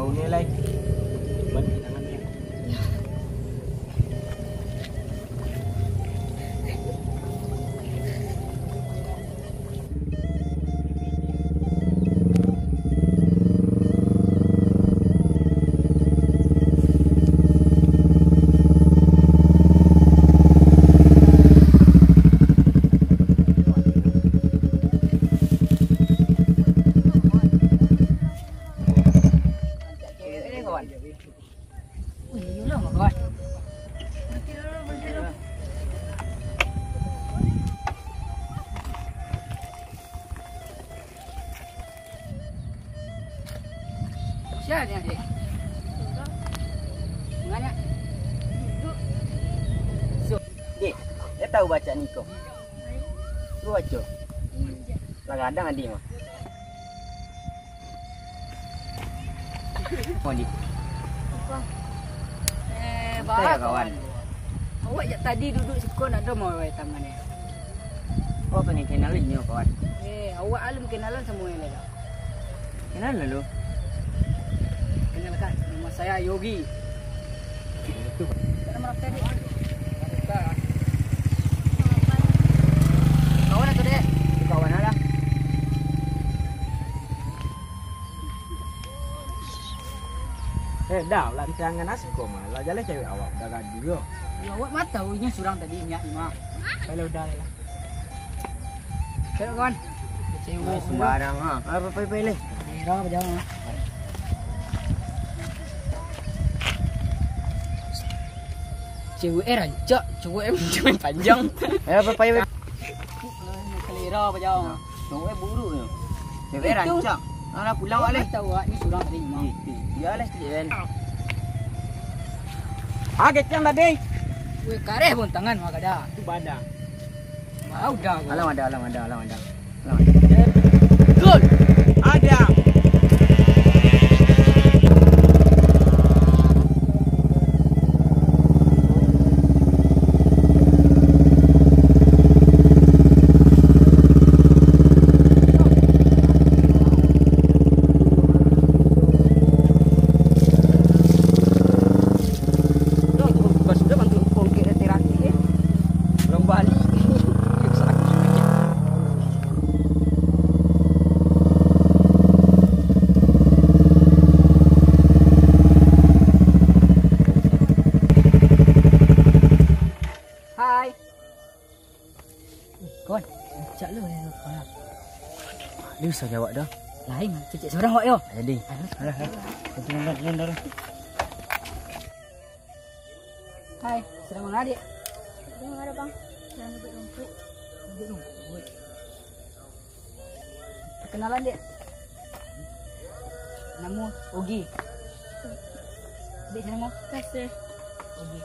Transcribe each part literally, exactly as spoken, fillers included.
Kau ni, Lai. Cuman tangan ni. Sia ni, Dek? Manga? So, Dek, nyo tahu bacaan iko? Cubo baco. Lah gadang adi mah. Apo, Dik? Apo? Eh, santai yo, kawan. Awak jak tadi duduak siko, ndak ado mawai tangan ni. Awak panjang kenal inyo, kawan. Eh, awak alun kenalan samo inyo lai. Kenalan lu. Kenalkan, nama saya Yogi. Itu. Nama apa tadi? Kawan atau dek? Kawan lah. Eh, dah, lah, di tangan asik kau mah. Lah, jaleh cewek awak, udah gaduh yo. Ya, awak mah tahu, inyo surang tadi, nyak mah. Kalau udah lah. Cewek kawan. Sembarang, ha. Apa, apa, apa, leh? Merah apa jangan? Cewek eh rancak, cewek eh cewek panjang. Eh, apa, apa, apa? Selera apa jangan? Cewek buruk tu. Cewek eh rancak. Alah, pulang awak leh. Tahu awak ni surang tadi mah. Eh, eh, biarlah sikit kan. Ah, kecang tadi. Weh, kareh pun tangan mah kada. Tu badan. Ah, udah. Alam ada, alam ada, alam ada. Alam ada. Gol. Ada. Sudah bantu kongkek terakhir, eh. Belum balik. Hai. Kawan, cak lu ya, kawan. Dia usah jawab dah. Lain, cek surang awak yo. Jadi. Alah, alah. Nanti nonton, nonton. Hai, sedang manga, Dek? Sedang manga, Bang? Sedang duduk rumput. Duduk rumput. Perkenalan, Dek. Namo Ogi. Dek, sia namo? Kasih. Ogi.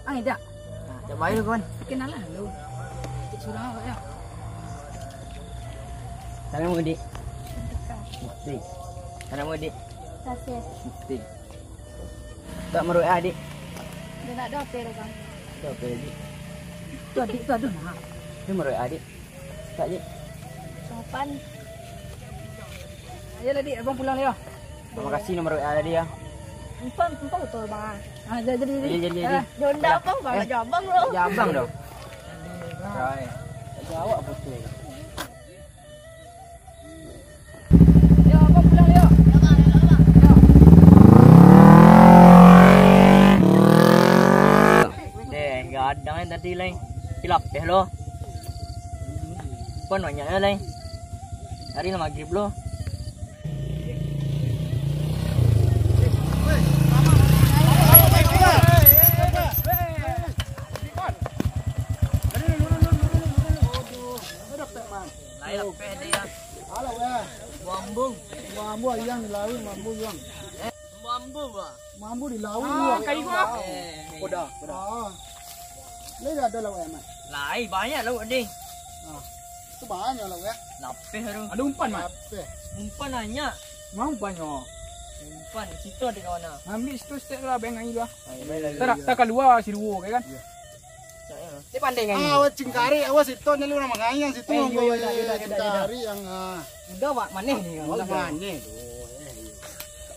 Ang Ida. Nah, cak bae lu, kawan. Kenalan lu. Cek surang awak yo. Salam, Dik. Mukti. Salam, Dik. Kasih. Mukti. Tak meruik adik. Dia nak ada apa dah, Bang? Ada apa, Dik? Tu adik tu ada nak. Dia meruik adik. Tak, Dik. Sopan. Ayolah, Dik, abang pulang yo. Terima kasih nomor W A tadi ya. Empat, empat betul, Bang. Ah, jadi, jadi, jadi. Jadi, jadi, jadi. Ah, dia undang abang, Bang. Eh, nak jawab abang lu. Jawab abang dong. Rai. Jawab betul. Yo, abang pulang yo. Yo, Bang, yo, Bang. Yo. Eh, gadang tadi lain. Kilapeh lo. Pun banyak yo lain. Hari lah maghrib lo. Lain lapeh dia. Alah, weh. Buah ambung. Buah ambung ayang di lauik, mambu, Bang. Eh, buah ambung, Bang. Mambu di lauik, ah, Bang. Kayu, Bang. Eh, koda, koda. Ah. Lai ado lauik, Mat? Lai, banyak lauik, deh. Ah. Tu banyak lauik, ya? Lapeh tu. Ada umpan, Mat? Lapeh. Umpan banyak. Mana umpannyo? Umpan, situ ada kawan, ah. Ambil situ, stek lah, beng air lah. Ayo, baik, baik. Tak, tak keluar si duo, kan? Iya. Ni pandai kan? Ah, awak cingkari, awak situ ni lu nama ngai yang situ. Eh, yo, yo, yo, yo, yo, yo. Cingkari yang, ah, udah, Wak, maneh ni, udah maneh tu.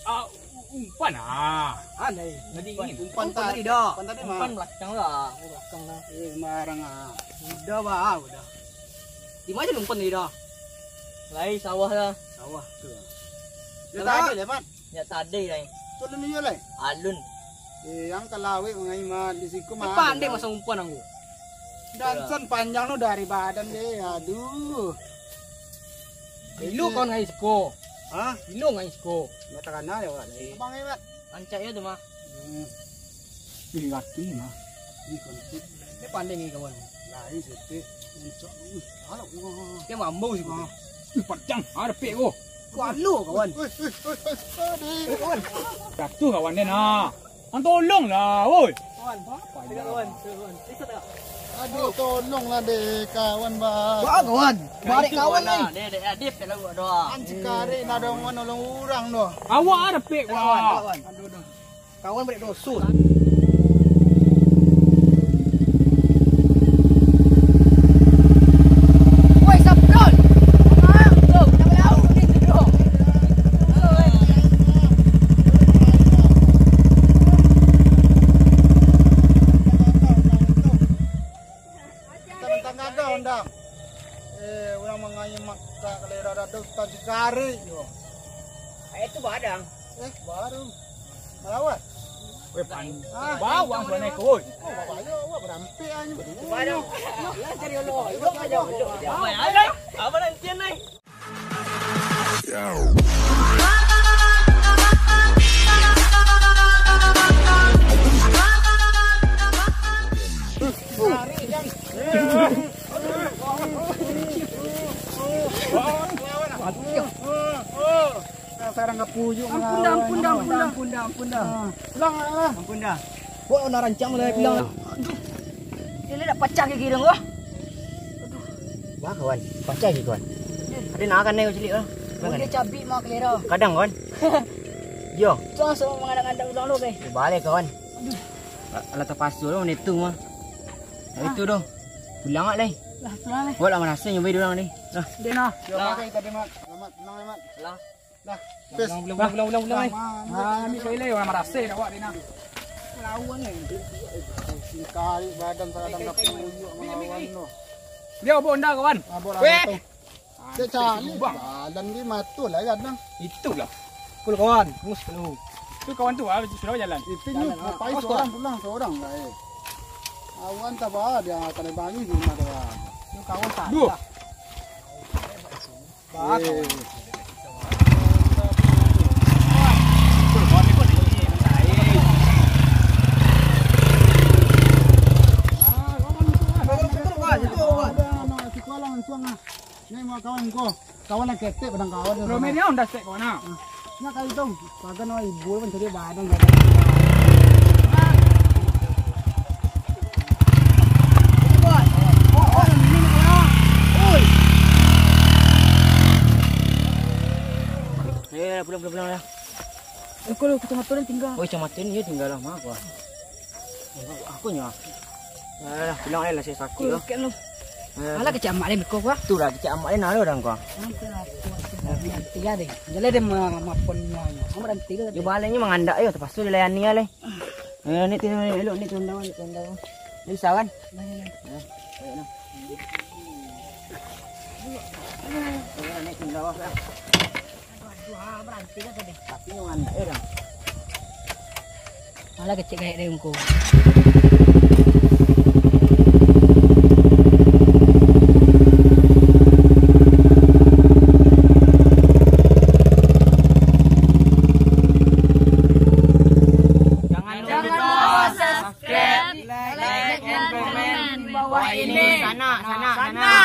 Ah, umpan ah. Andai. Tadi umpan, umpan tadi dah. Umpan tadi mah. Umpan belakang lah, belakang lah. Eh, sembarang ah. Udah, Wak, udah. Di mana umpan tadi dah? Lai sawah lah. Sawah tu. Dia tak ada, Mat. Nyak tadai lai. Tu alun iyo lai? Alun. Eh, yang ka lawik mangai mah di siku mah. Pandai maso umpan angku. Dansan panjang tu dari badan deh. Aduh. Ilu kawan ngai siko. Hah? Ilu ngai siko. Ndak takana ya, Wak. Abang hebat. Rancak ya tu mah. Hmm. Ih, laki mah. Ih, konflik. Dia pandai ni kawan. Lain setik. Encok. Ih, alah, wah. Dia mambu sih. Wah. Ih, padang. Ah, dapik ko. Kualo kawan. Wih, wih, wih, wih, wih. Kawan. Jatuh kawan dia nah. Ang tolong lah, woi. Kawan, apa kawan? Kawan. Bisa tak? Aduh, tolonglah deh kawan, bah. Wah, kawan. Barek kawan ni. Dia, dia, dia, dia, dia, dia, dia, dia. Anjing karik nak dong nolong orang doh. Awak ada pek, wah. Kawan. Aduh, aduh. Kawan balik dosun. Woi, Sabrol. Abang, tu, kenapa lau ni tu, bro? Tantang gagah, Ondang. Eh, urang mangayi makak kalera dado, tantang cigari jo. Eh, tu badang. Eh, baru. Malawan. Weh, pan-, ah, bawang tu, bawang, woi. Oh, bawa yo, awak berampik aja. Baru. Lah, cari Allah. Yo, yo, yo. Apa, apa, apa nanti, Nay? Nah, sarang kapuyuk. Ampun dah, ampun dah, ampun dah, ampun dah, ampun dah. Ah, pulang lah. Ampun dah. Kok nak rancang lah pulang. Aduh. Dia dah pacah gigi dong, wah. Aduh. Wah, kawan. Pacah gigi, kawan. Ada nak makan ni, cilik, wah. Oh, dia cabik mah kalera. Kadang, kawan. Yo. Cuma sama mengadang-adang pulang lu, be. Balik, kawan. Aduh. Alah terpaksa lu, ni tu mah. Nah, itu doh. Pulang, Mak, lai. Lah, pulang, lai. Buat lah merasa nyobai dia orang ni. Lah. Dia nah. Yo, makan kita, Mat. Selamat, tenang, Mat. Lah. Lah. Pes. Pulang, pulang, pulang, pulang, pulang, eh. Ah, ni kali orang marasai dah awak ni nah. Lawan ni. Singkali badan sagadang dapur uyuk malawan tu. Dia bawa Honda, kawan. Ah, bawa lah tu. Cek cali badan di mata lah kadang. Itulah. Kul kawan, mus dulu. Tu kawan tu ah, sudah jalan. Itu nyu, ngapain seorang pulang, seorang lah, eh. Awan tak apa, dia akan bagi di rumah tu. Tu kawan tak. Duh. Kawan lah ketek padang kawan tu. Lo media onda sek kawan ah. Nak kali tu, kagak nak ibu pun cari badan. Eh, pulang, pulang, pulang lah. Eh, kau kacamata ni tinggal. Oh, kacamata ni tinggal lah, mak gua. Aku nyo. Alah, pulang lah, saya sakit lah. Kau lah. Alah, kecek amak lain kau, gua. Tu lah, kecek amak lain ada orang kau. Tiga deh. Jalan dia ma-, mapon nyo. Amat nanti tu. Dia baliknya mangandak yo, terpaksa dilayani lah. Eh, ni tu, ni elok ni, tunda, ni tunda. Ni bisa kan? Nah, ni, ni. Eh, ayo, nah. Eh, ni tunda lah. Aduh, aduh, ah, beranti lah tadi. Tapi yang mana, eh, dah. Alah, kecek gaek deh, ungku. Jangan lupa subscribe, like, and comment di bawah ini. Sana, sana, sana.